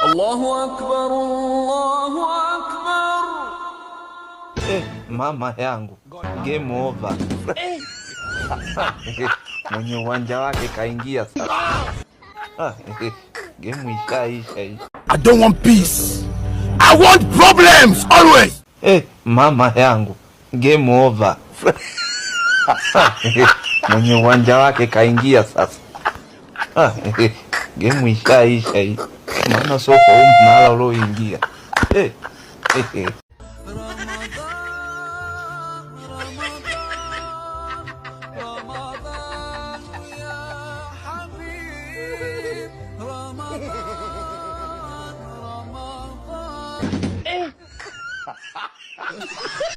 Allahu akbar, Allahu akbar. Mama yangu, game over. Mwenye uwanja wake kaingia sasa. Game ishaisha hii. I don't want peace. I want problems always. Mama yangu, game over. Mwenye uwanja wake kaingia sasa. Game ishaisha hii. Maana soko huu mnala ulioingia. Ramadan, Ramadan.